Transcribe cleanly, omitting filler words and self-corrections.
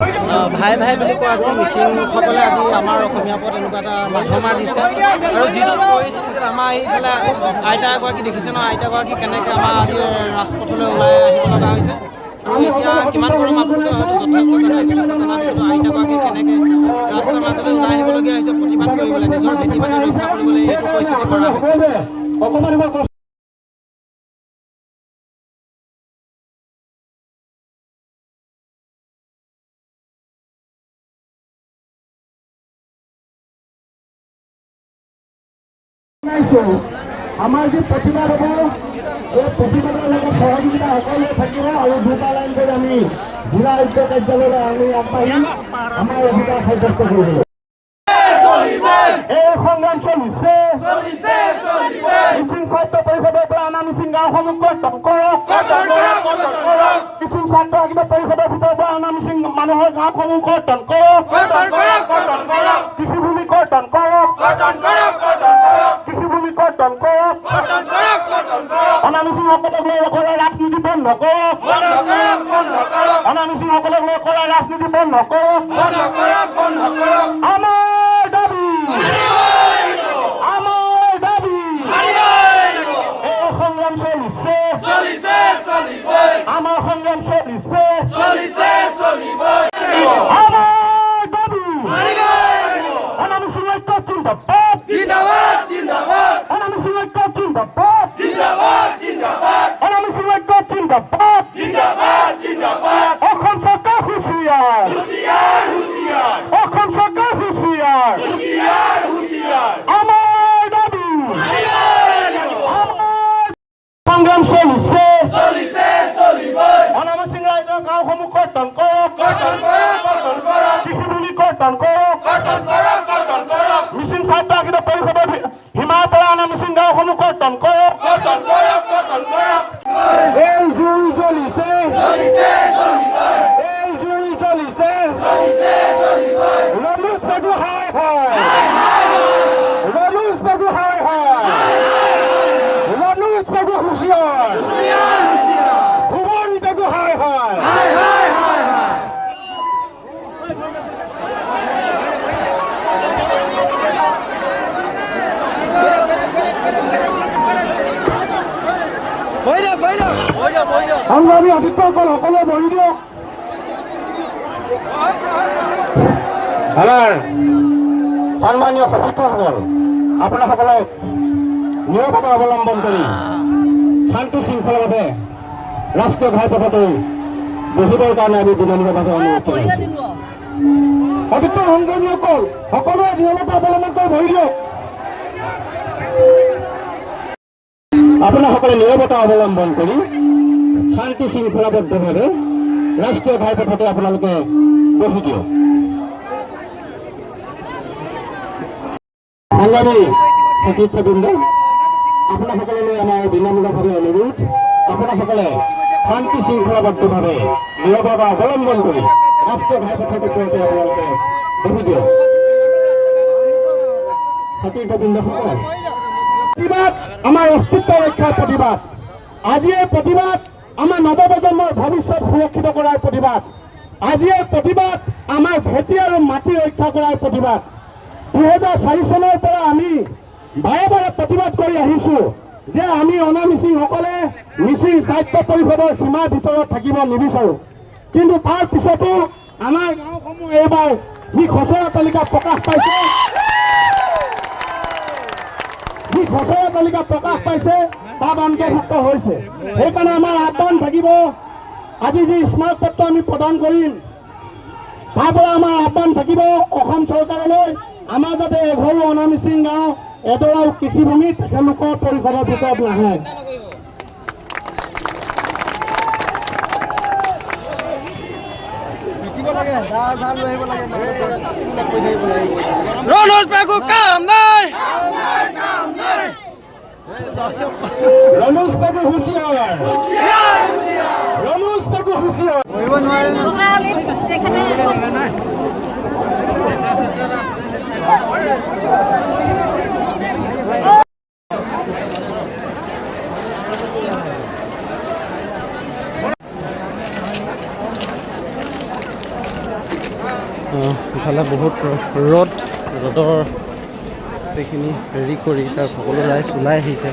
ভাই ভাই বুলি কোৱা আজি মিচিংসকলে আজি আমাৰ অসমীয়া ওপৰত এনেকুৱা এটা মাধমাৰ দিছে। আৰু যিটো পৰিস্থিতিত আমাৰ এইফালে আইতা এগৰাকী দেখিছে ন, আইতাগৰাকী কেনেকৈ আমাৰ আজি ৰাজপথলৈ ওলাই আহিব লগা হৈছে। আৰু এতিয়া কিমান গৰম আপোনালোকে হয়তো যথেষ্ট জানে, যথেষ্ট জনাৰ পিছতো আইতাগৰাকী কেনেকৈ ৰাস্তাৰ মাজলৈ ওলাই আহিবলগীয়া হৈছে প্ৰতিবাদ কৰিবলৈ, নিজৰ ভেটি মাটি ৰক্ষা কৰিবলৈ এইটো পৰিস্থিতি কৰা হৈছে। অকণমান। জনাইছো, আমাৰ যি প্ৰতিবাদ হ'ব, এই প্ৰতিবাদৰ লগত সহযোগিতা সকলোৱে থাকিব আৰু দুটা লাইন কৰি আমি জিলা আয়ুক্ত কাৰ্যালয়লৈ আমি আগবাঢ়ি আমাৰ অধিকাৰ সাব্যস্ত কৰিবলৈ। এই সংগ্ৰাম চলিছে। মিচিং সাহিত্য পৰিষদৰ পৰা অনা মিচিং গাঁওসমূহ কৰ্তন কৰক। মিচিং স্বায়ত্তশাসিত পৰিষদৰ ভিতৰৰ পৰা অনা মিচিং মানুহৰ গাঁওসমূহ কৰ্তন কৰক। কৃষিভূমি কৰ্তন কৰক। কৃষিভূমি কৰ্তন কৰক। অনামিচিংসকলক লৈ কৰা ৰাজনীতি বন্ধ কৰক। অনামিচিংসকলক লৈ কৰা ৰাজনীতি বন্ধ কৰক। আমাৰ দাবী, আমাৰ দাবী। এই সংগ্ৰাম চলিছে। আমাৰ সংগ্ৰাম চলিছে। আমাৰ দাবী, অনামিচিং ঐক্য জিন্দাবাদ। অনামিচিং ঐক্য জিন্দাবাদ। অনামিচিং ঐক্য জিন্দাবাদ। অসম চৰকাৰ হুঁচিয়াৰ, অসম চৰকাৰ হুঁচিয়াৰ। আমাৰ দাবী, আমাৰ সংগ্ৰাম চলিছে। অনামিচিং ৰাইজৰ গাঁওসমূহ কৰ্তন কৰক। কৃষিভূমি কৰ্তন কৰক। মিচিং স্বায়ত্তশাসিত পৰিষদৰ সীমাৰ পৰা অনা মিচিং গাঁওসমূহ কৰ্তন কৰক। এই জুই জ্বলিছে, এই জুই জ্বলিছে। ৰনোজ পেগু হায় হায়, ৰনোজ পেগু হায় হায়, ৰনোজ পেগু হুঁচিয়াৰ, ভুৱন পেগু হায় হায়। সংগ্ৰামী সতীৰ্থসকল, সকলোৱে বহি দিয়ক। আমাৰ সন্মানীয় সতীৰ্থসকল, আপোনাসকলক নিৰৱতা অৱলম্বন কৰি শান্তি শৃংখলাভাৱে ৰাষ্ট্ৰীয় ঘাইপথতে বহিবৰ কাৰণে আমি বিনম্ৰভাৱে অনুৰোধ জনাইছোঁ। সতীৰ্থ সংগ্ৰামীসকল, সকলোৱে নিৰৱতা অৱলম্বন কৰি বহি দিয়ক। আপোনাসকলে নিৰৱতা অৱলম্বন কৰি শান্তি শৃংখলাবদ্ধভাৱে ৰাষ্ট্ৰীয় ঘাইপথতে আপোনালোকে বহি দিয়ক। সংগ্ৰামী সতীৰ্থবৃন্দ, আপোনাসকললৈ আমাৰ বিনম্ৰভাৱে অনুৰোধ, আপোনাসকলে শান্তি শৃংখলাবদ্ধভাৱে নিৰৱতা অৱলম্বন কৰি ৰাষ্ট্ৰীয় ঘাইপথৰ ওপৰতে আপোনালোকে বহি দিয়ক। সতীৰ্থবৃন্দসকল, প্ৰতিবাদ আমাৰ অস্তিত্ব ৰক্ষাৰ প্ৰতিবাদ। আজি এই প্ৰতিবাদ আমাৰ নৱপ্ৰজন্মৰ ভৱিষ্যত সুৰক্ষিত কৰাৰ প্ৰতিবাদ। আজি এই প্ৰতিবাদ আমাৰ ভেটি আৰু মাটি ৰক্ষা কৰাৰ প্ৰতিবাদ। 2004 চনৰ পৰা আমি বাৰে বাৰে প্ৰতিবাদ কৰি আহিছো যে আমি অনামিচিংসকলে মিচিং স্বায়ত্ত পৰিষদৰ সীমাৰ ভিতৰত থাকিব নিবিচাৰোঁ। কিন্তু তাৰ পিছতো আমাৰ গাঁওসমূহ এইবাৰ যি খচৰা তালিকা প্ৰকাশ পাইছে, যি খচৰা তালিকা প্ৰকাশ পাইছে, তাত অন্তৰ্ভুক্ত হৈছে। সেইকাৰণে আমাৰ আহ্বান থাকিব, আজি যি স্মাৰকপত্ৰ আমি প্ৰদান কৰিম, তাৰ পৰা আমাৰ আহ্বান থাকিব অসম চৰকাৰলৈ, আমাৰ যাতে এঘৰো অনামিচিং গাঁও, এডৰাও কৃষিভূমি তেখেতলোকৰ পৰিষদৰ ভিতৰত নাহে। ৰণোজ পেগু কাম নাই। ৰণোজ পেগু হুঁচিয়াৰ, ৰণোজ পেগু হুঁচিয়াৰ। তেখেতে ইফালে বহুত ৰ'দ, ৰ'দৰ গোটেইখিনি হেৰি কৰি তাৰ সকলো ৰাইজ ওলাই আহিছে।